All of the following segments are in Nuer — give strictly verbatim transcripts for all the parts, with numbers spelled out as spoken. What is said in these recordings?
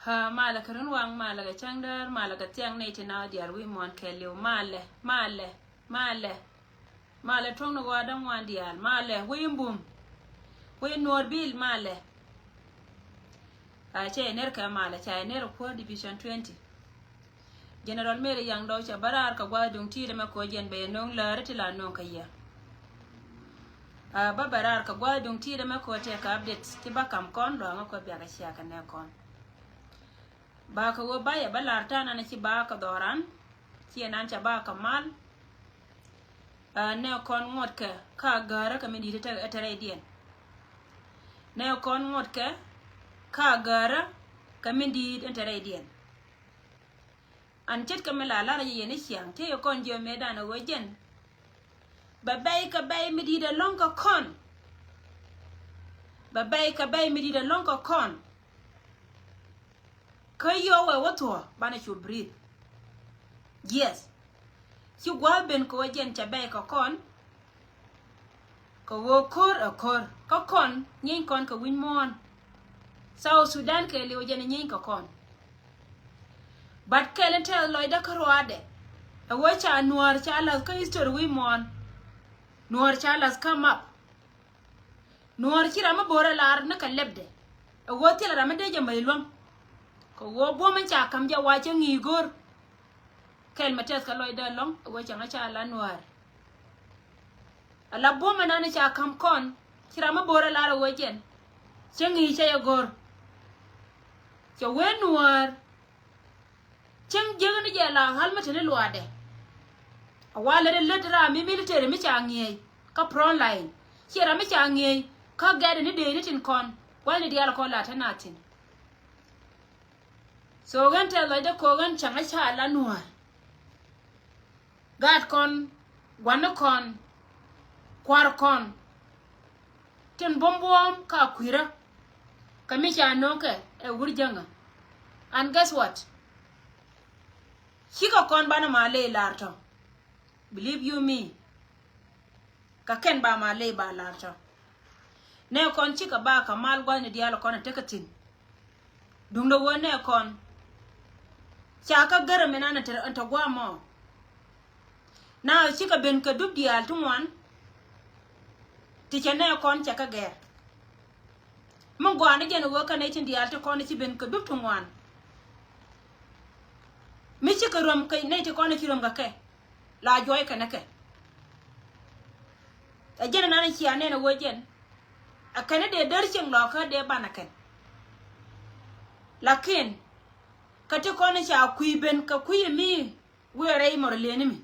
Aa, malɛ kɛ runwaŋ, malɛ kɛ cäŋdäär, malɛ kɛ thiaŋ nɛy tin a wä diaal wi̱i̱ muɔ̱ɔ̱n kɛɛliw. Malɛ, malɛ, malɛ. Malɛ tuɔ̱ŋ ni ɣɔaa däŋ wan diaal. Malɛ wi̱i̱ mbum, wi̱i̱ nuɔ̱ɔ̱r bil, malɛ. Aa, cɛ yɛ ner kɛ malɛ, ca yɛ ner ɛ kuäär Division twenty. General Mary Yaŋ Dɔw cɛ bä raar kɛ gua̱a̱th duŋ ti̱i̱t ɛmɛ kɛ ɣöö jɛn bɛ yɛ no̱o̱ŋ läri ti la no̱o̱ŋ kɛ yɛ. Aa, bä bɛ raar kɛ gua̱a̱th duŋ ti̱i̱t ɛmɛ kɛ ɣöö tɛkɛ update ti bä ka̱m kɔn luaŋä kɛ ɣöö biakɛ cia kɛ nɛ kɔn. Ba kɛ ɣöö ba yɛ bä lar ta̱a̱ nan ci ba kɛ dhɔran, ci yɛ nan ca ba kɛ mal. Aa, nɛ kɔn ŋuɔ̱tkɛ ka gäärä kɛ min di̱i̱t ɛ te rɛydiɛn. Nɛ kɔn ŋuɔ̱tkɛ ka gäärä kɛ min di̱i̱t ɛ te rɛydiɛn. An ce̱tkɛ mi la lar yɛ yɛn i̱ ciaŋ, cä yɛ kɔn jiɛ mëëdan ɛ ɣöö jɛn bɛ bɛy kɛ bɛy mi di̱i̱t ɛlɔ̱ŋ kɛ kɔn. Bɛ bɛy kɛ bɛy mi di̱i̱t ɛlɔ̱ŋ kɛ kɔn. Kä yio̱w ɛ wä thuɔ̱ɔ̱ banɛ cu breathe. Yes. Ci gua̱a̱th ben kɛ ɣöö jɛn cɛ bɛy kɛ kɔn. Kɛ ɣöö ko̱r ɛ ko̱r. Kä kɔn nyieeny kɔn kɛ wi̱ny muɔ̱ɔ̱n. South Sudan kɛɛliw jɛn nyieeny kɛ kɔn. But kɛl in tɛth lɔcdä kä ruaadɛ. Ɛ ɣöö ca Nuäär ca la̱th kä history wi̱i̱ muɔ̱ɔ̱n. Nuäär ca la̱th kä map. Nuɔɔr ci ram mi bo̱o̱rɛ lar ni kɛ lɛpdɛ. Ɛ ɣöö thilɛ ram mi dee jɛ mäc luäŋ. Kɛ ɣöö buɔ̱m in ca ka̱m jɛ wa cä ŋi̱i̱c go̱o̱r. Kɛl mɛ tɛth kɛ lɔcdä ɛlɔ̱ŋ ɛ ɣöö cäŋ a ca la Nuäär. Ala buɔ̱m in nan ca ka̱m kɔn ci ram mi bo̱o̱rɛ lar ɛ ɣöö jɛn cä ŋi̱i̱c cä yɛ go̱o̱r. Cɛ wee Nuäär. Cäŋ jiäk ni jɛ la ɣal mi te ni luaadɛ. A wa lät lät ram mi military mi ca ŋi̱eec kä front line. Ciɛ ram mi ca ŋi̱eec kä gɛ̈t ni dee ni tin kɔn. Gua̱thni diaal kɔn la te na thi̱n. So ɣän tɛth lɔcdä kɛ ɣöö ɣän cäŋ a ca la Nuäär. Gaat kɔn, gua̱n ni kɔn, kua̱r kɔn. Tin buɔ̱m buɔ̱ɔ̱m ka kui̱rä. Kä mi ca no̱o̱ŋkɛ ɛ wur jäŋä. And guess what? Cikɛ kɔn banɛ ma ley lar tɔ. Believe you me. Kä kɛn ba ma ley ba lar tɔ. Nɛ kɔn cikɛ ba kɛ mal gua̱thni diaal kɔn a tekɛ thi̱n. Duundɛ ɣöö nɛ kɔn ca kä gärä min an te, an te gua̱a̱ mɔ. Na cikɛ ben kɛ dup diaal ti ŋuan. Ti cɛ nɛ kɔn cɛ kä gɛr. Mi gɔaa ni jɛn ɣöö kä nɛy tin diaal ti kɔn ci ben kɛ dup ti ŋuan. Mi cikɛ ruɔm kɛ nɛy ti kɔn ci ruɔm kɛ kɛ. La juɔc kɛn ɛ kɛ. Ɛ jɛn ɛnan cia nɛn ɛ ɣöö jɛn. Ɛ kɛn ɛ dee däär cieŋ lɔɔkä dee banɛ kɛn. Lakin kä ti kɔn ca kui̱ ben kɛ kui̱ mi wëë rɛy mɔr lëëni mi.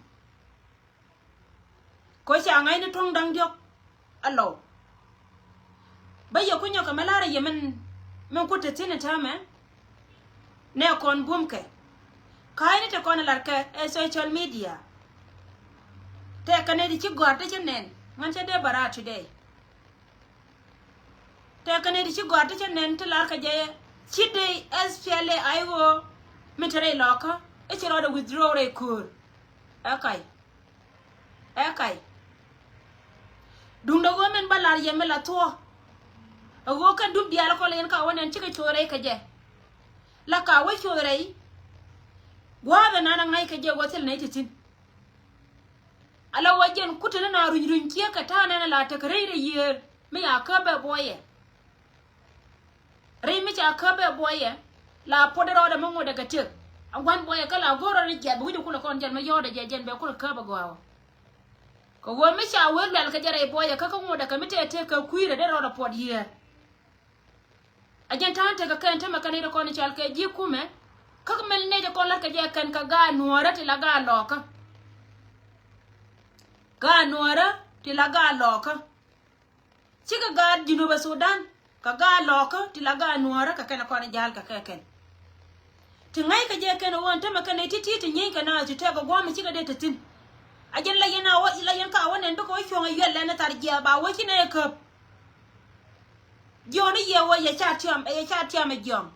Kɔ ca ŋa̱cni tuɔ̱ŋ da̱ŋ diɔ̱k. Alɔw. Bä yɛ kunyɔk kɛ mɛ la̱rä yɛ min, min kut te thi̱n ɛ täämɛ. Nɛ kɔn buɔ̱mkɛ. Ka̱a̱cni te kɔn ɛ la̱rkɛ ɛ social media. Tɛkɛ nɛy ti ci gɔ̱a̱r te cä nɛn ŋän cä dee bä raar today. Tɛkɛ nɛy ti ci gɔ̱a̱r te cä nɛn ti la̱rkɛ jɛ ci dee S P L A I O. Min te rɛy lɔkä i̱ ci rɔɔdɛ withdraw rɛy köör. Ɛ ka̱c. Ɛ ka̱c. Duundɛ ɣöö min bä la̱r yɛ mi la thuɔ̱ɔ̱. Ɛ ɣöö kɛn dup diaal kɔn la yɛn ka wä nɛn cikɛ coth rɛy kɛ jɛ. La ka wä coth rɛy. Gua̱a̱th ɛnan ɛ ŋa̱c kɛ jɛ ɣöö thil nɛy ti thi̱n. Ala wä jɛn kut teni na runy runy ciek kɛ ta̱a̱ nɛn la tekɛ rɛy rɛy yiëër mi ya käp bɛ buɔyɛ. Rɛy mi ca käp bɛ buɔyɛ la puɔt rɔɔdɛ mi ŋotdɛ kɛ tëk. A gua̱n buɔyɛ kä la go̱o̱r rɔɔdɛ jiath bi wi̱c kulɛ kɔn jɛn mi yɔɔdɛ jɛ jɛn bɛ kulɛ käp bɛ gɔaa wä. Kɛ ɣöö mi ca wee luɛl kɛ jɛ rɛy buɔyɛ kä kä ŋotdɛ kɛ mi tëë tëk kɛ kui̱rɛ dee rɔɔdɛ puɔt yiëër. A jɛn ta̱a̱n tekɛ kɛn tämɛ kɛn nɛy ti kɔn i̱ cɔal kɛ ji̱ kumɛ. Kä kɛ mɛl nɛy ti kɔn la̱t kɛ jɛ kɛn kɛ gaat nuɔ̱ɔ̱rä ti la gaat lɔɔkä. Gaat nuɔ̱ɔ̱rä ti la gaat lɔɔkä. Cikɛ gaat Junubä Sudan kɛ gaat lɔɔkä ti la gaat nuɔ̱ɔ̱rä kɛ kɛn kɔn i̱ ja̱a̱l kɛ kɛ kɛn. Ti ŋäc kɛ jɛ kɛn ɣöö ɛn tämɛ kɛn nɛy ti̱ti̱ ti nyieeny kɛ naath ti tɛk kɛ gua̱a̱m mi cikɛ dee te thi̱n. A jɛn la yɛn a wä, la yɛn ka wä nɛn bikɛ wä cuɔ̱ŋ ɛ yuɛl lɛn ɛ thar jiɛɛk ba wä ci nɛy ɛ käp. Jiɔn i̱ yɛ wä yɛ ca tiam, ɛ yɛ ca tiam ɛ jiɔm.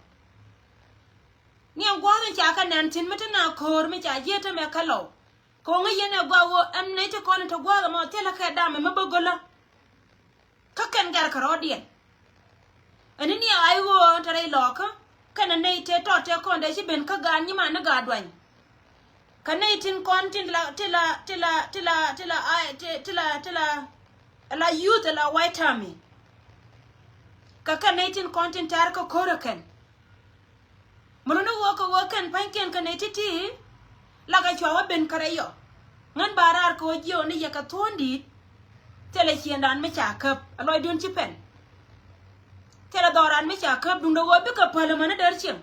Ni ɛn gua̱a̱th in ca kɛ nɛn thi̱n mi te na ko̱o̱r mi ca jiee te mɛ kä lɔw. Ko̱ŋ i̱ yɛn ɛ gɔaa ɣöö ɛn nɛy ti kɔn in te gua̱a̱th ɛmɔ thilɛ kɛ dam ɛmɛ bä gölä. Kä kɛn gɛr kɛ rɔɔdiɛn. Ɛn ni ni a ay ɣöö te rɛy lɔɔkä. Kɛnɛ nɛy tëë tɔt tëë kɔn dee ci ben kä gaat nyiman ni gaat duany. Kɛ nɛy tin kɔn tin la, ti la, ti la, ti la, ti la, ai, ti, ti la, ti la, la youth la white army. Kɛ kɛn nɛy tin kɔn tin tɛ̈r kä ko̱rä kɛn. Mun ni ɣöö kɛ ɣöö kɛn pa̱nykiɛn kɛ nɛy ti̱ti̱. Lakɛ cua wä ben kärɛ yɔ. Ŋän ba raar kɛ ɣöö jiɛ ɣöö ni yɛ kɛ thuɔ̱ɔ̱ŋ di̱i̱t. Thilɛ ciëŋdan mi ca käp a lɔcdun ci pɛn. Thilɛ dhɔran mi ca käp duundɛ ɣöö bikɛ päl amäni däär cieŋ.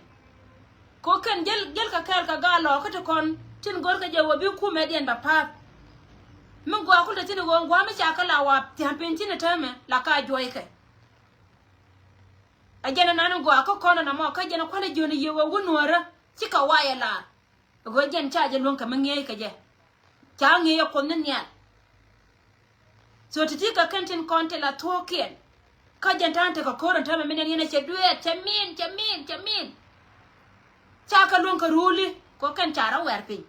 Kɛ ɣöö kɛn jäl, jäl kɛ kɛɛl kɛ gaat lɔɔkä ti kɔn tin görkɛ jɛ ɣöö bi kumɛdiɛn bɛ pa̱a̱th. Mi gɔaa kul te thi̱n ɣöö gua̱a̱ mi ca kɛ la wa thia̱a̱ŋ piny thi̱n ɛ täämɛ la ka juɔykɛ. Ɛ jɛn ɛ nan gɔaa kä kɔn ɛ nɔmɔ kä jɛn ɛ kua̱n ɛ jiön ɛ yiëë wä wä nuäärä cikɛ wayɛ laar. Ɛ ɣöö jɛn ca jɛ luäŋ kɛ mi ŋi̱eec kɛ jɛ. Ca ŋi̱eec ɛ kuoth ni nhial. So ti̱ti̱ kɛ kɛn tin kɔn ti la thuɔ̱ɔ̱kiɛn. Kä jɛn ta̱a̱n tekɛ ko̱r ɛn täämɛ mi nɛn yɛn ɛ cɛ dueet cɛ min cɛ min cɛ min. Ca kɛ luäŋ kɛ ruuli kɛ ɣöö kɛn ca rɔ wɛr piny.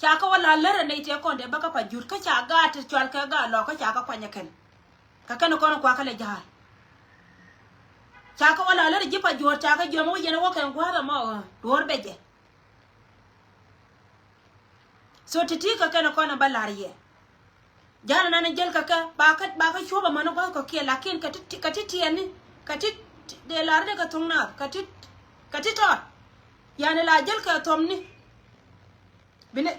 Ca kɛ wä la lär ɛ nɛy tëë kɔn dee bä kä pa jut kä ca gaat ti cual kɛ gaat lɔɔk kä ca kɛ kuany ɛ kɛn. Kɛ kɛn kɔn kuakä lɛ ja̱a̱l. Ca kɛ wä la lär ji̱ pa juɔ̱ɔ̱r ca kɛ jiɔ̱ɔ̱m wä yɛn wä kɛn gua̱a̱th ɛmɔ ɣöö duɔ̱ɔ̱r bɛ jɛ. So ti̱ti̱ kɛ kɛn kɔn ɛ bä la̱r yɛ. Ja̱a̱l ɛnan jäl kɛ kɛ ba kä, ba kä cuɔ̱p amäni gua̱a̱th kɔ̱kiɛn lakin kɛ ti, kɛ ti tiɛɛni kɛ ti dee la̱r dee kɛ tho̱ŋ naath kɛ ti, kɛ ti tɔɔt. Yani la jäl kɛ thuɔ̱mni. Bi nɛ,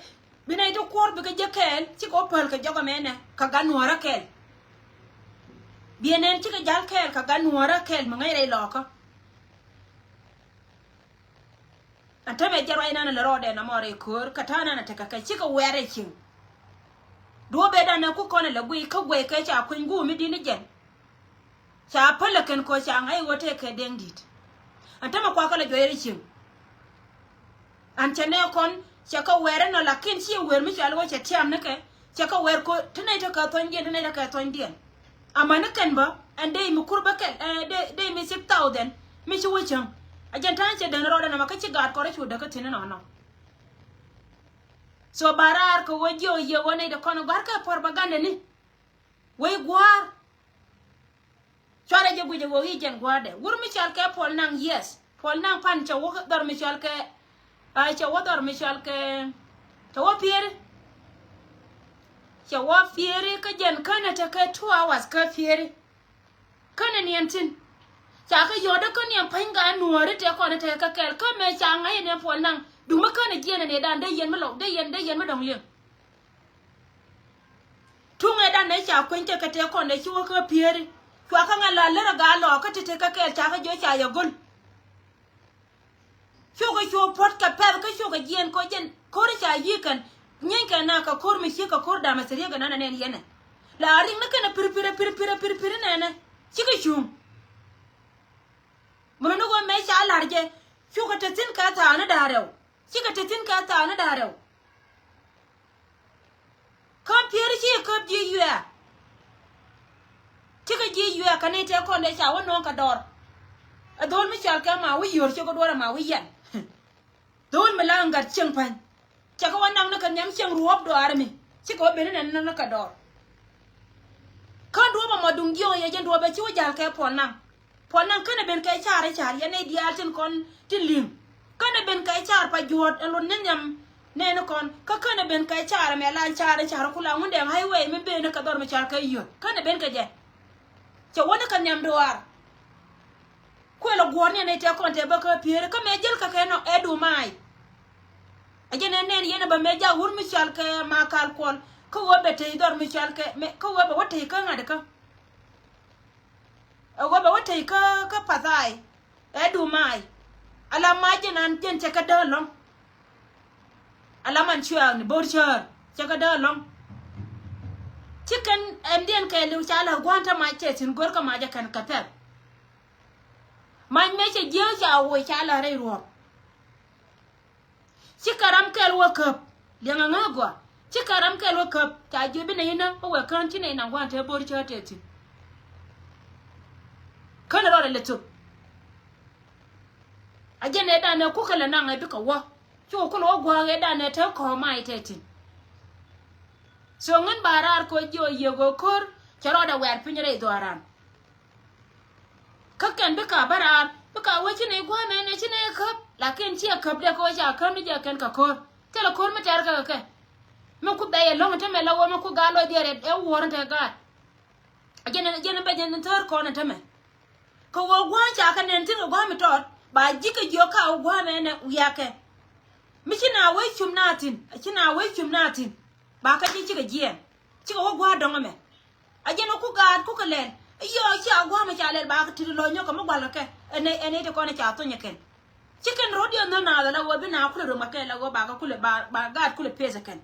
bi nɛ ti kuɔr bikɛ jɛ kɛɛl cikɛ wä päl kɛ jɔk ɛmɛnɛ kɛ gat nuɔ̱ɔ̱rä kɛɛl. Biɛ nɛn cikɛ ja̱l kɛɛl kɛ gat nuɔ̱ɔ̱rä kɛɛl mi ŋäc rɛy lɔɔkä. Ɛn tämɛ jɛ ruac nan lɛ rɔɔdɛ nɔmɔ rɛy köör kɛ ta̱a̱ nan ɛ tekɛ kɛ cikɛ wɛɛr rɛy cieŋ. Duɔ̱ɔ̱p ëëdan ɛ ku kɔn ɛ lɛ guiy kä guɛy kɛ ca kueny guum mi di̱t ni jɛn. Ca päl ɛ kɛn kɔ ca ŋa̱c ɣöö tëë kɛ dɛŋ di̱t. Ɛn tämɛ kuakä lɛ juɔc rɛy cieŋ. An cɛ nɛ kɔn cɛ kɛ wɛɛr inɔ lakin ciɛ wɛɛr mi cɔal ɣöö cɛ tiam ni kɛ cɛ kɛ wɛɛr ko̱ ti nɛy tekɛ thuɔ̱nydiɛn ti nɛy tekɛ thuɔ̱nydiɛn. Amäni kɛn bä ɛn dee mi kur bä kɛl ɛ dee, dee mi six thousand mi ci wä cäŋ. A jɛn ta̱a̱ cɛ den rɔɔdɛ nɔmɔ kä ci gaat kɔrɛ cu däk kä thi̱n inɔnɔ. So ba raar kɛ ɣöö jiɛ ɣöö yiëë ɣöö nɛy dee kɔn gua̱a̱r kɛ propaganda ni. Wec gua̱a̱r. Cuarɛ jɛ guic ɛ ɣöö i̱ jɛn gua̱a̱dɛ wur mi cɔal kɛ Puɔl Naŋ, yes. Puɔl Naŋ pan cɛ wä dhɔr mi cɔal kɛ, a cɛ wä dhɔr mi cɔal kɛ, cɛ wä Pieri. Cɛ wä Pieri kä jɛn känɛ tekɛ two hours kä Pieri. Känɛ niɛn thi̱n. Ca kä yɔ̱ɔ̱dä kä niɛn pa̱ny gaa nuääri tëë kɔn tëë kä kɛɛl kä mëë ca ŋa̱c ɛ niɛn Puɔl Naŋ. Duŋ mi känɛ jiɛn ɛ nɛɛdan dee yɛn mi lɔk dee yɛn dee yɛn mi dɔ̱ŋ liɛŋ. Tuŋ ëëdan nɛ ca kueny kɛ kɛ tëë kɔn dee ci wä kä Pieri. Cua kä ŋa̱ la lär ɛ gaa lɔɔk kä ti̱ti̱ kä kɛɛl ca kä jiö ca yɛ go̱l. Cukɛ cu puɔ̱t kɛ pɛth kä cukɛ jiɛn kɔ jɛn ko̱r ca yi̱k kɛn. Nyieeny kɛ na kɛ ko̱r mi ci kɛ ko̱r Damasiriek kɛ nan ɛ nɛn yɛn ɛ. La riŋ ni kɛn ɛ pirpir ɛ pirpir ɛ pirpir nɛnɛ. Cikɛ cuŋ. Mun ni ɣöö mëë ca la̱r jɛ cukɛ te thi̱n kɛ thaani da̱ŋ rɛw. Cikɛ te thi̱n kɛ thaani da̱ŋ rɛw. Kä Pieri ci käp ji̱ yuɛɛr. Cikɛ ji̱ yuɛɛr kɛ ni tëë kɔn dee ca wä nööŋ kɛ dɔɔr. Ɛ dho̱l mi cɔal kɛ ma wi̱i̱ yio̱r cikɛ duɔ̱ɔ̱r ɛ ma wi̱i̱ yɛn. Dho̱l mi la ŋa̱t cieŋ pa̱ny. Cɛ kɛ wä naŋ ni kɛ nhiam cieŋ ruɔ̱ɔ̱p dɔaar mi cikɛ wä ben ni nɛn ni kɛ dɔɔr. Kä duɔ̱ɔ̱p ɛmɔ duŋ jiɔk yɛ jɛn duɔ̱ɔ̱p ɛ ci wä ja̱l kɛ Puɔl Naŋ. Puɔl Naŋ känɛ ben kɛ ca̱r i̱ ca̱r yɛn nɛy diaal tin kɔn tin li̱ŋ. Känɛ ben kɛ ca̱r pa juɔ̱ɔ̱t ɛn lot ni nhiam nɛɛni kɔn kä känɛ ben kɛ ca̱r ɛmɛ la ca̱r i̱ ca̱r ku la ŋundɛ highway mi ben ni kɛ dhɔr mi ca̱r kɛ yio̱t känɛ ben kɛ jɛ. Cɛ wä ni kɛ nhiam duaar. Kuɛ lɛ guɔ̱ɔ̱r ni ɛn nɛy tɛk kɔn tɛk bä kä Pieri kä mɛ jäl kɛ kɛ nɔ ɛ Dumay. Ɛ jɛn ɛ nɛn yɛn ɛ bä mɛ jak wur mi cɔal kɛ Makal Kuɔl kä ɣöö bɛ tey dhɔr mi cɔal kɛ mɛ kä ɣöö bɛ wä tey kä ŋa̱t kä. Ɛ ɣöö bɛ wä tey kä kä Pathai ɛ Dumay. Ala mac jɛn an jɛn cɛ kɛ däk ɛlɔ̱ŋ. Ala man cuɛɛkni bo̱r cäär cɛ kɛ däk ɛlɔ̱ŋ. Ci kɛn ɛn diɛn kɛɛliw ca la gua̱a̱n te mac tɛth thi̱n go̱rkä mac ɛ kɛn kɛ pɛ̈th. Mac mëë cɛ jiääk ca woc ca la rɛy ruɔ̱ɔ̱p. Cikɛ ram kɛl wä käp liɛŋ aŋä gɔaa. Cikɛ ram kɛl wä käp ca jiöp bi nɛy inä wä wɛ kään ci nɛy naŋ gua̱a̱n te bo̱r cä tɛth thi̱n. Känɛ rɔɔdɛ lɛ thöp. A jɛn ɛ danɛ kukɛ lɛ naŋ ɛ bikɛ wä. Cukɛ kulɛ wä gua̱a̱k ɛ danɛ te kɔ̱ɔ̱k ma ɛ tɛth thi̱n. So ŋän ba raar kɛ jiɔ yiëk ɣöö ko̱r cɛ rɔɔdɛ wɛɛr piny rɛy dhɔaaran. Kä kɛn bikɛ a bä raar Bä ka wee ci nɛy gua̱a̱mɛ nɛ ci nɛy käp, lakin ciɛ käp dee kɛ wee ca käm ni jɛ kɛn kɛ ko̱r. Thilɛ ko̱r mi tɛr kɛ kɛ kɛ. Mi ku bɛy ɛlɔ̱ŋ tämɛ la wee mi ku gaat lɔcdiɛn rɛt ɛ wuɔ̱ɔ̱r in te gaat. Jɛn jɛn bɛ jɛn thäär kɔn in tämɛ. Kɛ wee gua̱a̱ ca kɛ nɛn thi̱n kɛ gua̱a̱ mi tɔt ba ji̱ kɛ jiök ka wee gua̱a̱mɛ nɛ wiakɛ. Mi ci na wee cum na thi̱n, ci na wee cum na thi̱n. Ba kä ji̱ cikɛ jiɛɛn. Cikɛ wä gua̱a̱r dɔ̱ŋ ɛmɛ. A jɛn ɛ ku gaat ku kɛ lɛl. I̱ yɔɔ cia gua̱a̱r mɛ ca lɛl ba kɛ ti̱t lɔ nyɔk kɛ mi gua̱l kɛ kɛ. Ɛn ɛ, ɛn ɛ ti kɔn ɛ ca thony ɛ kɛn. Ci kɛn ro̱d yɛn nhɔn naath ala ɣöö bi na kulɛ rom kɛ kɛ la ɣöö ba kɛ kulɛ ba, ba gaat kulɛ peth ɛ kɛn.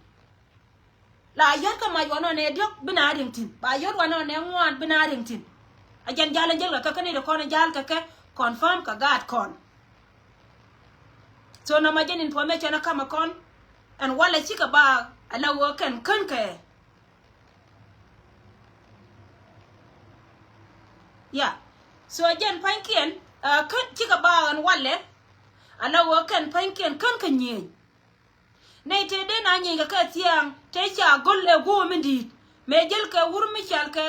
La yɔ̱t kɛ mac wanɔ nɛ diɔ̱k bi na riŋ thi̱n. Ba yɔ̱t wanɔ nɛ ŋuan bi na riŋ thi̱n. A jɛn jal ɛ jäl kɛ kɛ, kɛ ni ti kɔn ɛ jal kɛ kɛ confirm kɛ gaat kɔn. So nɔmɔ jɛn information ɛ kamɛ kɔn. Ɛn walɛ cikɛ ba ala ɣöö kɛn kän kɛ. Ya. So jɛn pa̱nykiɛn, ah, kän cikɛ ba ɛn walɛ. Ala ɣöö kɛn pa̱nykiɛn kän kɛ nyieny. Nɛy tëë dee na nyieny kɛ kɛ thia̱a̱ŋ tëë ca go̱l ɛ guɔ̱ɔ̱m in di̱i̱t. Mëë jäl kɛ wur mi cal kɛ,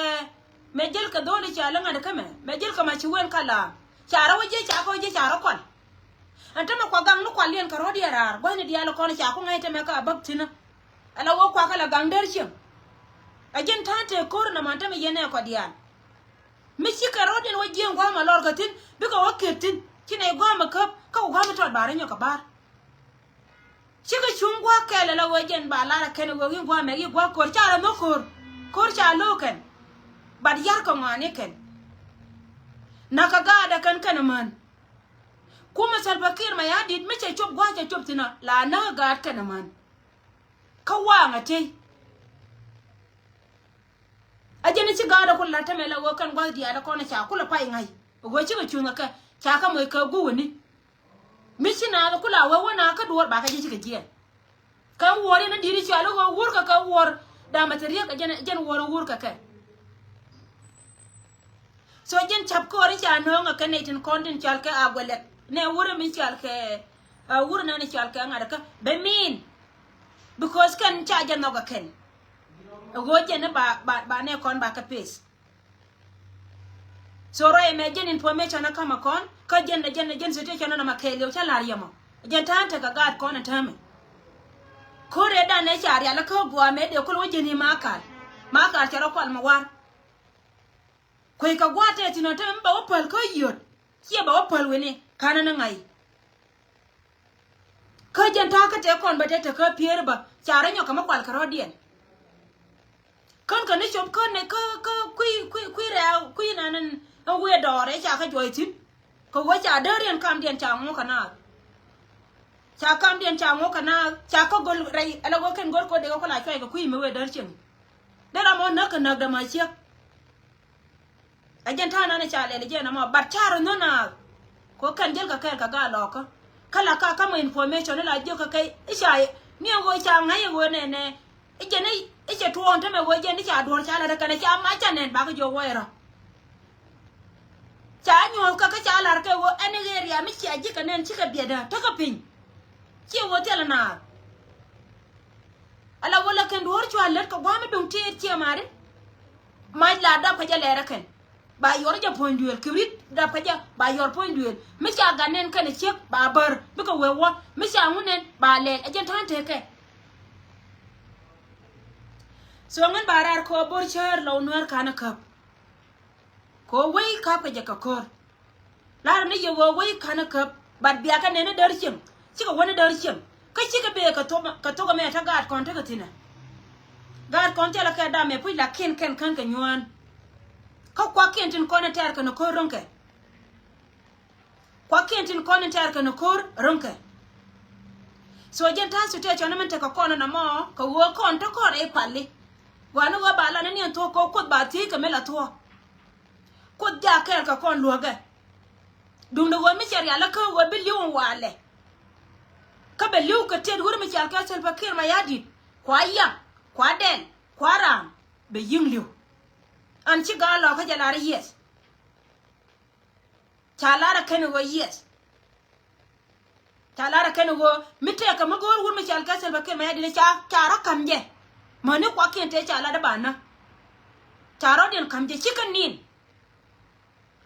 mëë jäl kɛ dho̱l i̱ cal iŋa̱t kä mɛ, mëë jäl kɛ ma ci wen ka la̱a̱ŋ. Ca rɔ wä jiɛ ca kɛ wä jiɛ ca rɔ kual. Ɛn tämɛ kua gaŋ ni kual yɛn kɛ rɔ̱diɛn raar gua̱thni diaal kɔn ca ku ŋa̱c tämɛ ka bäk thi̱n. Ala wä kuakä la gaŋ der cieŋ. A ji̱n ta̱a̱n tëë ko̱r nɔmɔ ɛn tämɛ yɛn ɛ kɔ diaal. Mi cikɛ rɔ̱diɛn wä jiɛɛŋ gua̱a̱m a lɔr kɛ thi̱n bikɛ wä kiɛt thi̱n ci nɛy gua̱a̱m a käp kä wä gua̱a̱m a tɔt ba rɔ nyɔk kɛ ba̱a̱r. Cikɛ cuŋ gua̱a̱k kɛl ala wee jɛn ba lar a kɛn wee wi̱i̱ gua̱a̱mɛ wi̱i̱ gua̱a̱k ko̱r ca rɔ nhök ko̱r. Ko̱r ca lo̱o̱k kɛn. Bat yar kɛ ŋɔaani kɛn. Nakä gaat ɛ kɛn kɛn män. Kumɛ Salva Kiir Mayardit mi cɛ cop gua̱a̱k cɛ cop thi̱n ɔ la nakä gaat kɛn män. Kä waaŋ a tey. A jɛn ci gaat ɛ kulɛ la tämɛ la wee kɛn gua̱a̱k diaal ɛ kɔn ca kulɛ pay ŋa̱c. Wee cikɛ cuŋ ɛ kɛ ca kä moc kɛ guwäni. Mi ci naath ku la wee wä naath kä duɔ̱ɔ̱r ba kɛ jɛ cikɛ jiɛɛn. Kɛ wuɔ̱ɔ̱r in a di̱i̱t i̱ cɔal i̱ ɣöö wur kɛ kɛ wuɔ̱ɔ̱r da̱a̱mɛ te riek kɛ jɛn, jɛn wuɔ̱ɔ̱r in wur kɛ kɛ. So jɛn ca̱p köör in ca nööŋ ɛ kɛ nɛy tin kɔn tin cɔal kɛ a guɛlɛk nɛ wur in mi cɔal kɛ, a wur in nɛn in cɔal kɛ ŋa̱t kä bɛ mi̱i̱n. Because kɛn ca jɛ nhɔk ɛ kɛn. Ɛ ɣöö jɛn i̱ ba, ba, ba nɛ kɔn ba kɛ peth. So rɔ ɛmɛ jɛn information a kamɛ kɔn kä jɛn jɛn jɛn situation nɔmɔ kɛɛliw cä la̱r yɛmɔ. Jɛn ta̱a̱n tekɛ gaat kɔn a täämɛ. Ko̱r ëë dan ëë ca rial a kä gua̱a̱mɛ dee kul wä jɛn i̱ Makal. Makal cɛ rɔ kual mɛ war. Kueckɛ gua̱a̱th tɛth thi̱n ɔ te mi bɛ wä päl kä yiöt. Ciɛ bɛ wä päl wi̱ni ka̱n ni ŋa̱c. Kä jɛn ta̱a̱ kä tëë kɔn bä tëë te kä Piëër bä ca rɔ nyɔk kɛ mi kual kɛ rɔ̱diɛn. Kän kɛ ni cop kän ni kä, kä kui̱, kui̱, kui̱ rɛɛ kui̱ nan in wi̱i̱ dɔɔr ëë ca kä juɔc thi̱n. Kɛ wee ca däär yɛn kamdiɛn ca ŋuɔ̱k kɛ naath. Ca kamdiɛn ca ŋuɔ̱k kɛ naath ca kä go̱l rɛy ala wee kɛn go̱r ko̱dɛ kɛ ku la cuay kɛ kui̱ mi wee däär cieŋ. Dee ram ɔ näk kɛ näk dee ma ciek. Ɛ jɛn ta̱a̱ nan i̱ ca lɛl i̱ jɛn ɛmɔ but ca rɔ nhön a. Kɛ kɛn jäl kɛ kɛɛl kɛ gaa lɔɔkä. Kä la ka kamɛ information i̱ la jiök kɛ kɛ i̱ ca ni ɛ ɣöö ca ŋa̱c ɛ ɣöö nɛnɛ. I̱ jɛn i̱ cɛ tuɔɔn tämɛ ɣöö jɛn i̱ ca duɔ̱ɔ̱r ca la̱t ɛ kɛn ɛ ca mac ca nɛn bakɛ jiök wä irɔ. Ca nyuɔ̱th kɛ kä ca la̱r kɛ ɣöö ɛn i̱ ɣëë riam i̱ cia ji̱ kɛ nɛn cikɛ biɛtdä tekɛ piny. Ciɛ ɣöö thilɛ naath. Ala wä la kɛn duɔ̱ɔ̱r cua lät kɛ gua̱a̱m i̱ duŋ tiit ciɛ mari. Mac la dap kɛ jɛ lɛɛrɛ kɛn ba yɔr jɛ puɔ̱ny duëël kibrit dap kɛ jɛ ba yɔr puɔ̱ny duëël mi ca gat nɛn kɛn ɛ ciek ba bär bikɛ wee wä mi ca ŋun nɛn ba lɛl ɛ jɛn ta̱a̱n tekɛ. So ŋän ba raar kɛ ɣöö bo̱r cäär lɔw nuäär ka̱n ɛ käp. Kɛ ɣöö wei ka̱p kɛ jɛ kɛ ko̱r. La̱rä ni yɛ ɣöö wec ka̱n ɛ käp but biakɛ nɛn ni däär cieŋ. Cikɛ wä ni däär cieŋ kä cikɛ bëë kɛ thok kɛ thok ɛmɛ te gaat kɔn tekɛ thi̱n ɛ. Gaat kɔn thilɛ kɛ dam ɛ puc lakin kɛn kän kɛ nyuään. Kä kuakiɛn tin kɔn ɛ tɛ̈r kɛn ɛ ko̱r ro̱ŋkɛ. Kuakiɛn tin kɔn in tɛ̈r kɛn ko̱r ro̱ŋkɛ. So jɛn ta̱a̱ situation min tekɛ kɔn in amɔ kɛ ɣöö kɔn te kɔn rɛy pali. Gua̱n ni ɣöö ba lan ni niɛn thuɔ̱k kɛ Kuoth ba thiec kɛ mi la thuɔ̱k. Kuoth jak kɛɛl kɛ kɔn luäkɛ. Duundɛ ɣöö mi cɛ rial kä ɣöö bi li̱w in walɛ. Kä bɛ li̱w kɛ tiet wur mi cal kɛ Salva Kiir Mayardit kua Yaŋ kua Dɛl kua Ram bɛ yi̱ŋ li̱w. An ci gaa lɔkä jɛ lar i̱ yes. Ca lar ɛ kɛn ɣöö yes. Ca lar ɛ kɛn ɣöö mi tɛkɛ mi go̱o̱r wur mi cɔal kɛ Salva Kiir Mayardit ca, ca rɔ ka̱m jɛ. Mäni kuakiɛn tëë ca lat ɛ ba näk. Ca rɔ̱diɛn ka̱m jɛ cikɛ ni̱n.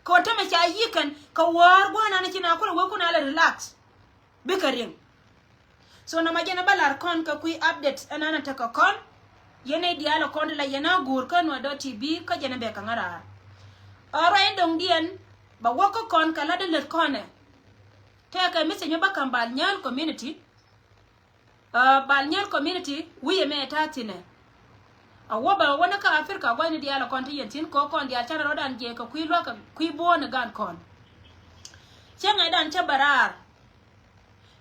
Kɛ ɣöö tämɛ ca yi̱k kɛn kɛ wäär gua̱a̱r nan ci na kulɛ wee kun a lɛ relax. Bikɛ riŋ. So nɔmɔ jɛn a bä lar kɔn kɛ kui̱ update ɛn an a tekɛ kɔn. Yɛn nɛy diaal ɛ kɔn ti la yɛn a guur kä Nuer dot T V kä jɛn a bɛ kɛ ŋa̱ raar. Ɛ ruac in do̱ŋdiɛn bɛ wäk kä kɔn kɛ la̱t in lät kɔn ɛ. Tëëkɛ message mi bä ka̱m Bal Nyal community. Ɛ, Bal Nyal community wi̱i̱ ɛmɛ ɛ ta̱a̱ thi̱n ɛ. A wä bɛ wä ni kä Africa gua̱thni diaal ɛ kɔn ti yɛn thi̱n kɛ ɣöö kɔn diaal canɛ rɔ̱dan jiɛc kɛ kui̱ luäk kɛ kui̱ buɔ̱ɔ̱n ɛ gan kɔn. Cä ŋäcdan cä bɛ raar.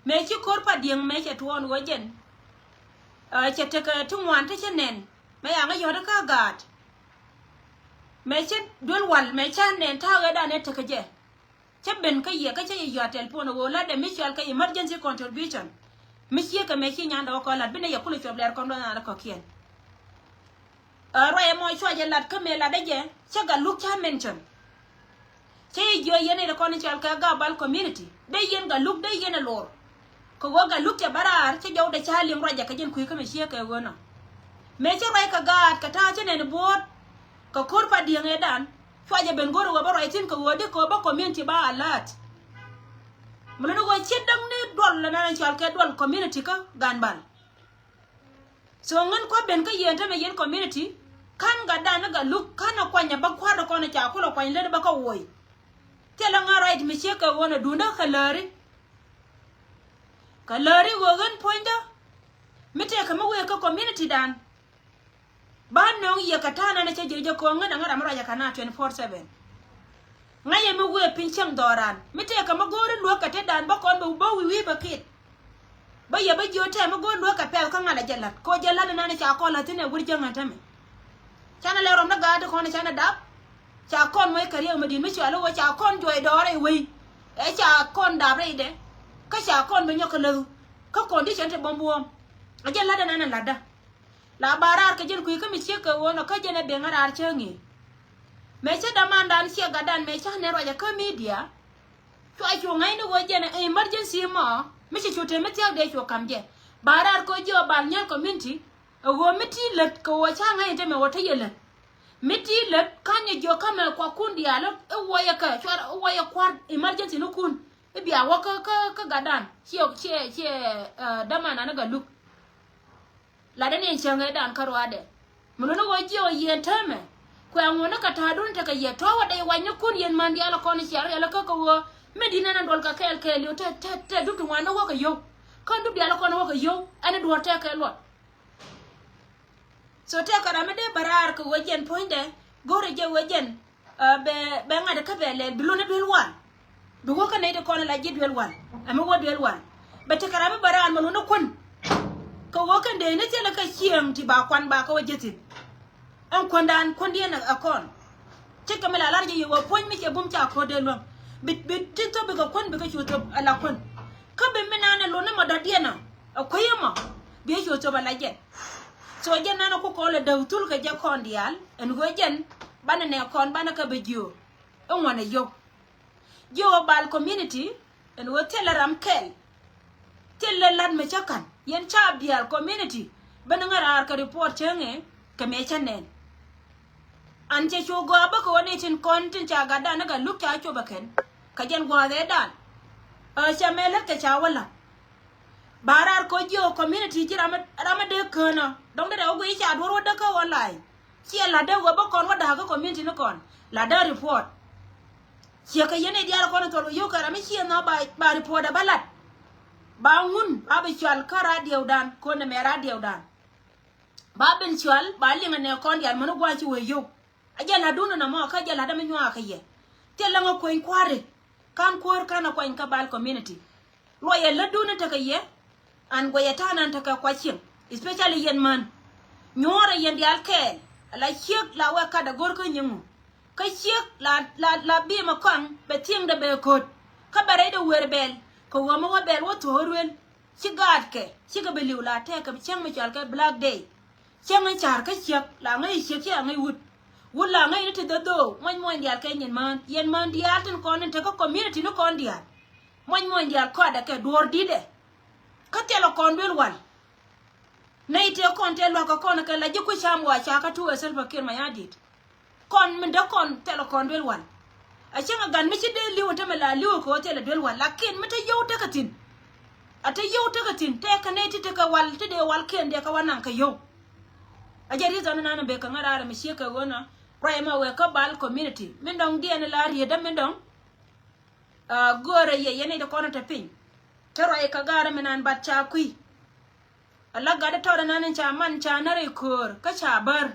Mëë ci ko̱r pa diɛŋ mëë cɛ tuɔɔn ɣöö jɛn. Ɛ, cɛ tekɛ ti ŋuan ti cä nɛn mëë yaŋä yɔ̱t kä gaat. Mëë cä duel wal mëë cä nɛn ta̱a̱ ɣëëdan ɛ tekɛ jɛ. Cä ben kä yɛ kä cä yɛ yɔ̱a̱t telephone ɣöö lat dee mi cɔal kɛ emergency contribution. Mi ciek kɛ mëë ci nyandɛ wä kɔ lat bi nɛ yɛ kulɛ cuɔp lɛr kɔn dɔ̱ŋ naan rɛ kɔ̱kiɛn. Ɛ, ruac ɛmɔ cua jɛ lat kä mëë latdä jɛ cä Galuk ca mention. Cä yɛ jiɔ yɛn in rɛ kɔn cɔal kɛ Gabal community dee yɛn Galuk dee yɛn ɛ lor. Kɛ ɣöö Galuk cɛ bä raar cä jɔwdɛ ca liŋ ruacɛ kɛ jɛn kui̱ kä mëë ciek kɛ ɣöö nɔ. Mëë cä ruac kɛ gaat kɛ ta̱a̱ cä nɛn buɔ̱ɔ̱t. Kɛ ko̱r pa diɛŋ ëëdan cua jɛ ben go̱r ɛ ɣöö bä ruac thi̱n kɛ ɣöö di kɛ ɣöö bä community ba alert. Mi luni ɣöö ci däŋ ni duɔl lɛ nan cɔal kɛ duɔl community kä Ganbal. So ŋän kua̱ ben kä yɛn tämɛ yɛn community ka̱n gatdan ni Galuk ka̱n a kuany a bä kua̱r dɔ kɔn a ca kulɛ kuany lät bä kä woc. Thilɛ ŋa̱ right mi ciek kɛ ɣöö nɛ duundä kɛ läri. Kɛ läri ɣöö ɣän puɔ̱nydä mi tëëkɛ mi wëë kä community dan. Ba nöŋ yɛ kɛ ta̱a̱ nanɛ cä ji̱ jɛ ko̱o̱ŋ ŋän aŋä ram mi ruacɛ ka̱n a twenty four seven. Ŋa̱cɛ mi wëë piny cäŋ dhɔran mi tëëkɛ mi go̱o̱ri luäk kɛ tetdan bä kɔn bɛ bä wi̱i̱ wi̱i̱ bɛ kit. Bä yɛ bä jiö tɛm mi go̱o̱ri luäk kɛ pɛl kä ŋa̱l a jɛ la̱t kɛ ɣöö jɛ la̱t nanɛ ca kɔn la̱t thi̱n ɛ wur jäŋ ɛ tämɛ. Canɛ lɛ rɔm ni gaat ti kɔn canɛ dap. Ca kɔn mɔc kɛ riɛk mi di̱t mi cɔal i̱ wee ca kɔn juɔc dɔɔr rɛy wei. Ɛ ca kɔn dap rɛydɛ kä ca kɔn bi nyɔk kɛ läth. Kä condition ti buɔ̱m buɔ̱ɔ̱m a jɛ la̱t nanɛ la̱tdä. La ba raar kɛ jɛn kui̱ kä mi ciek kɛ ɣöö nɔ kä jɛn ɛ ben ŋa̱ raar cäŋ i̱. Mëë cä dämandan ciɛ gatdan mëë cä nɛ ruacɛ kä media. Cua cu ŋa̱cni ɣöö jɛn ɛ emergency mɔ mi ci cu te mi thia̱k dee cu ka̱m jɛ. Ba raar kɛ ɣöö jiɛ ɣöö Bal Nyal community ɛ ɣöö mi ti lät kɛ ɣöö ca ŋa̱cni te mɛ ɣöö te yɛ lät. Mi ti lät ka̱n yɛ jiök kä mɛ kuakun diaal i̱ wuɔyɛ kɛ cuar i̱ wuɔyɛ kua̱r emergency ni kun. I̱ bia wä kä kä kä gatdan ciɛ ciɛ ciɛ dämandan i̱ Galuk. Latdä ni ɛn cäŋ ëëdan kä ruaadɛ. Mi luni ɣöö jiɛ ɣöö yɛn täämɛ kuɛ ŋuɔ̱tni kɛ ta̱a̱dun tekɛ yɛ tɔ̱ wä dee wac ni kun yɛn män diaal ɛ kɔn ciar rial kä kɛ ɣöö mi di̱t nɛn ɛn duɔl kɛ kɛɛl kɛɛl yio̱w te te te dutu ŋuan ni wä kɛ yio̱w. Kä dup diaal ɛ kɔn wä kɛ yio̱w ɛn duɔ̱ɔ̱r tɛkɛ luɔt. So tɛkɛ ram mi dee bä raar kɛ ɣöö jɛn puɔ̱nydɛ go̱rɛ jɛ ɣöö jɛn. Bɛ bɛ ŋa̱t kä bɛ lɛl bi luni duel wal. Bi wä kä nɛy ti kɔn la ji̱ duel wal ɛmɛ wä duel wal. Bɛ tekɛ ram mi bä raan mɛ luni kuän. Kɛ wä kɛn dee ni thilɛ kɛ cieŋ ti ba kuan ba kɛ wä ji̱ thi̱n. Ɛn kuändan kuändiɛn ɛ kɔn. Cikɛ mi la lar jɛ yɛ wä puɔ̱ny mi cɛ bum ca ko̱r dee luäŋ. Bi bi ti thop bi kɛ kuän bi kɛ cu thop ala kuän. Kä bi mi naan ɛ luni mɔ dɔ̱diɛn ɔ ɛ kuäyä mɔ. Bi cu thop ala jɛn. So jɛn nanɛ ku kɔn lɛ däk thul kɛ jɛ kɔn diaal ɛn ɣöö jɛn banɛ nɛ kɔn banɛ kä bɛ jiö. Iŋuan ɛ yio̱w jiö ɣöö Bal community ɛn ɣöö thilɛ ram kɛl. Thilɛ lat mɛ cä ka̱n yɛn ca bial community ben ŋä raar kɛ report cäŋɛ kɛ mɛ cä nɛn. An cɛ cu gɔaa bä kɛ ɣöö ni tin kɔn tin ca gatdan ni Galuk ca cop ɛ kɛn kɛ jɛn gua̱a̱th ëëdan. Ɛ cɛ mɛ lät kɛ ca wä la̱t. Ba raar kɔ jiök community ji̱ ram mi dee kään ɔ dɔ̱ŋ dee rɛw guiy ca duɔ̱r wä däk kä online. Ciɛ la̱t dee wä bä kɔn wä da̱a̱k kä community ni kɔn la̱t dee report. Ciɛ kɛ yɛn i̱ diaal kɔn i̱ thɔl wä yio̱w kɛ ram mi ciɛ nhɔk ba ba report ɛ bä la̱t. Ba ŋun ba bi cual kä radio dan kɔn ɛmɛ radio dan. Ba ben cual ba liŋ ɛnɛ kɔn diaal mäni gua̱a̱c ci wee yio̱w. A jɛ la̱tdun ɛn ɛmɔ kä jɛ la̱t ɛmɛ nyuaak kɛ yɛ. Thilɛ ŋä kueny kua̱ri. Ka̱n kuäär ka̱n a kuany kä Bal community. Luɔyɛ lätdun in tekɛ yɛ. An guɛyɛ ta̱a̱ nan tekɛ kuac cieŋ especially yɛn män. Nyuɔ̱ɔ̱rɛ yɛn diaal kɛɛl ala ciek la wɛ kat a go̱r kä nyiŋu. Kä ciek la la la bi̱i̱mɛ kɔaŋ bɛ thieŋdɛ bɛ ko̱t. Kä bɛ rɛydɛ wer bɛl kɛ ɣöö mi wä bɛl wä thuɔ̱k ruel. Ci gaatkɛ cikɛ bi li̱w la tɛɛkɛ cäŋ mi cɔal kɛ black day. Cäŋ in ca̱r kä ciek la ŋäc ciek ci a ŋäc wut. Wut la ŋäc ni ti dho̱dho̱o̱k muɔ̱c muɔ̱ny diaal kɛ nyin mään yɛn mään diaal tin kɔn in tekä community ni kɔn diaal. Muɔ̱c muɔ̱ny diaal kɔaadɛ kɛ duɔ̱ɔ̱r di̱tdɛ. Kä thilɛ kɔn duel wal. Nɛy tëë kɔn tëë lua̱kä kɔn kɛ la ji̱ kui̱ cam wa ca kä tuuk ɛ Salva Kiir Mayardit. Kɔn min dee kɔn thilɛ kɔn duel wal. A cäŋ a gat mi ci dee li̱w a tämɛ la li̱w kɛ ɣöö thilɛ duel wal, lakin mi te yio̱w tekɛ thi̱n. A te yio̱w tekɛ thi̱n, tɛkɛ nɛy ti tekɛ wal, ti dee walkiɛn dee kɛ wä naŋ kɛ yio̱w. A jɛ reason nan bek kɛ ŋa̱ raar mi ciek kɛ ɣöö nɔ, ruac mɛ wek kä bal community. Min dɔ̱ŋ diɛn la rietdä min dɔ̱ŋ. A, göörä yɛ yɛn nɛy ti kɔn te piny. Te ruac kɛ gaarä mi nan bat ca kui̱. A la gatdä tɔɔdä nan ca man ca nä rɛy köör kä ca bär.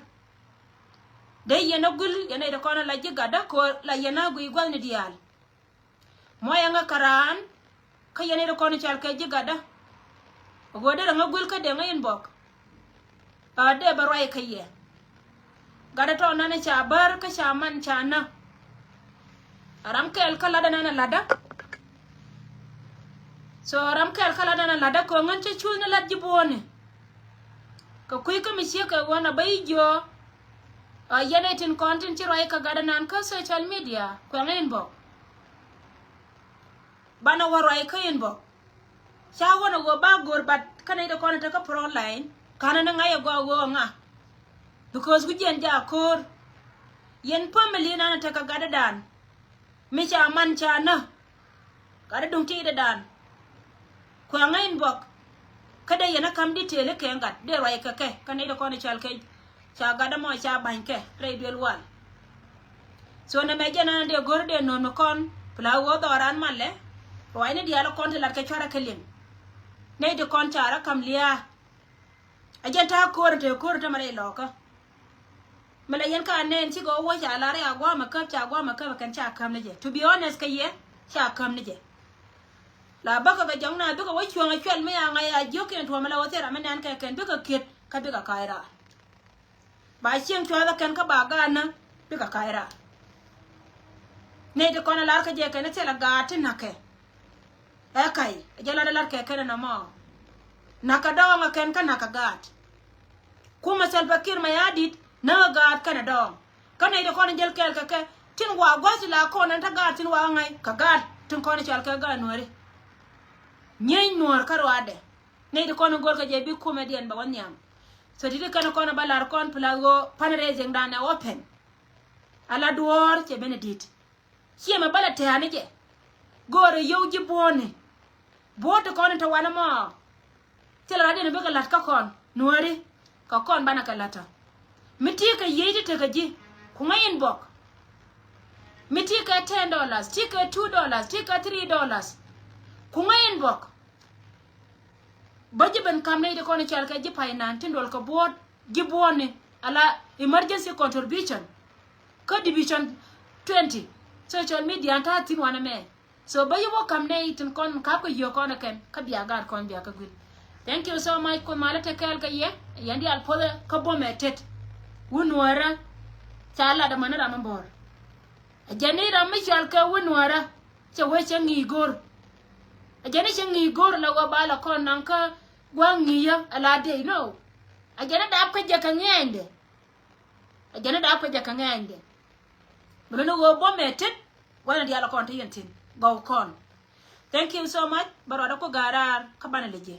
Dee yɛn a gul yɛn nɛy ti kɔn la ji̱ gatdä köör la yɛn a guiy gua̱thni diaal. Muɔyɛ ŋä kɛ raan kä yɛn nɛy ti kɔn cal kɛ ji̱ gatdä. A ɣöö derɛ ŋä gul kä dee ŋä inbox. A dee bɛ ruac kä yɛ. Gatdä tɔɔdä nan ca bär kä ca man ca nä. A ram kɛɛl kä latdä nan a latdä. So ram kɛɛl kä latdä nan a latdä kɛ ɣöö ŋän cä cuuth ni lat ji̱ buɔ̱ɔ̱ni. Kɛ kui̱ kä mi ciek kɛ ɣöö na bä i̱ jiö. A yɛn ɛ tin kɔn tin ci ruac kɛ gatdä nan kä social media kuɛŋ inbox. Banɛ wä ruac kä inbox. Ca wänɛ ɣöö ba go̱r, but kä nɛy ti kɔn tekɛ front line, ka̱nɛ ni ŋa̱c ɛ gɔaa ɣöö ŋa. Because ku jiɛn jaak ko̱o̱r. Yɛn family nanɛ tekɛ gatdädan. Mi ca man ca nä. Gatdä duŋ ti̱i̱dädan. Kuɛ ŋäc inbox. Kä dee yɛn a ka̱m detail kɛ gat dee ruac kɛ kɛ kä nɛy ti kɔn cal kɛ. Ca gatdä mɔ ca ba̱ny kɛ rɛy duel wal. So nɛ mɛ jɛn an dee go̱r dee nööm ni kɔn pla wä dhɔran malɛ. Ruacni diaal kɔn ti lat kɛ cuarɛ kɛ liŋ. Nɛy ti kɔn ca rɔ ka̱m lia̱a̱. A jɛn ta̱a̱ ko̱r te ko̱r te mɛ rɛy lɔkä. Mi la yɛn ka nɛn cikɛ wä wä ca lar ya guamɛ käp ca guamɛ käp kɛn ca käm ni jɛ. To be honest kɛ yɛ ca käm ni jɛ. La bäkɛ kɛ jɔŋna bikɛ wä cuäŋ a cuɛl mi ya ŋa̱c a jiök kɛn tuɔ̱ɔ̱m mi la wä thil ram mi nɛn kɛ kɛn bikɛ kiet kä bikɛ ka̱a̱c raar. Ba cieŋ cua̱thä kɛn kä ba gaat nä bikɛ ka̱c raar. Nɛy ti kɔn a lar kä jɛ kɛn thilɛ gaat ti na̱kɛ. Ɛ ka̱c ɛ jɛ lat ɛ lat kɛ kɛn ɛ nɔmɔ. Na̱kɛ dɔɔŋ ɛ kɛn kä na̱kɛ gaat. Kumɛ Salva Kiir Mayardit näk ɛ gaat kɛnɛ dɔɔŋ. Kä nɛy ti kɔn jäl kɛɛl kɛ kɛ tin wa gua̱th ti la kɔn ɛn te gaat tin wa ŋa̱c kɛ gaat tin kɔn cɔal kɛ gaat nuääri. Nyieny nuäär kä ruaadɛ. Nɛy ti kɔn go̱l kɛ jɛ bi kumɛ diɛn bɛ wä nhiam. So ti ti kɛn kɔn bä lar kɔn pla ɣöö fundraising dan ɛ open. Ala duɔ̱ɔ̱r cɛ ben ɛ di̱t. Ciɛ mɛ bä lɛ tɛ̈ɛ̈ni jɛ. Go̱o̱rɛ yio̱w ji̱ buɔ̱ɔ̱ni. Buɔ̱ɔ̱t ti kɔn in te wanɛ mɔ. Thilɛ rat in bikɛ la̱t kä kɔn nuääri. Kɛ kɔn banɛ kɛ la̱tä. Mi ti kɛ yiey ti tekɛ ji̱. Ku ŋäc inbox. Mi ti kɛ ten dollars, ti kɛ two dollars, ti kɛ three dollars. Ku ŋäc inbox. Bä ji̱ ben ka̱m nɛy ti kɔn i̱ cɔal kɛ ji̱ pay nan tin duɔl kɛ buɔ̱ɔ̱t ji̱ buɔ̱ɔ̱tni ala emergency contribution. Kä division twenty social media an ta̱a̱ thi̱n wanɛ mɛ. So bä ji̱ wä ka̱m nɛy tin kɔn ka̱p kɛ yio̱o̱k kɔn ɛ kɛn kä bia gaat kɔn bia kä gui̱l. Thank you so much. Kuoth malä te kɛɛl kɛ yɛ yɛn diaal puɔthɛ kä buɔ̱mɛ tet. Wun nuäärä ca lat ɛmɛni ram mi bɔ̱ɔ̱r. Ɛ jɛn i̱ ram mi cɔal kɛ wun nuäärä. Cɛ wee cɛ ŋi̱i̱c go̱r. Ɛ jɛn i̱ cɛ ŋi̱i̱c go̱r la wä ba la kɔn naŋ kä gua̱a̱k ŋi̱i̱cä ɛ la dee no. Ɛ jɛn i̱ dap kä jɛ kɛ ŋiɛɛnydɛ. Ɛ jɛn i̱ dap kä jɛ kɛ ŋiɛɛnydɛ. Mi luni ɣöö buɔ̱mɛ tet gua̱n i̱ diaal kɔn te yɛn thi̱n gɔw kɔn. Thank you so much. Bä ruaadä ku ga̱a̱r raar kä banɛ lɛ jɛ.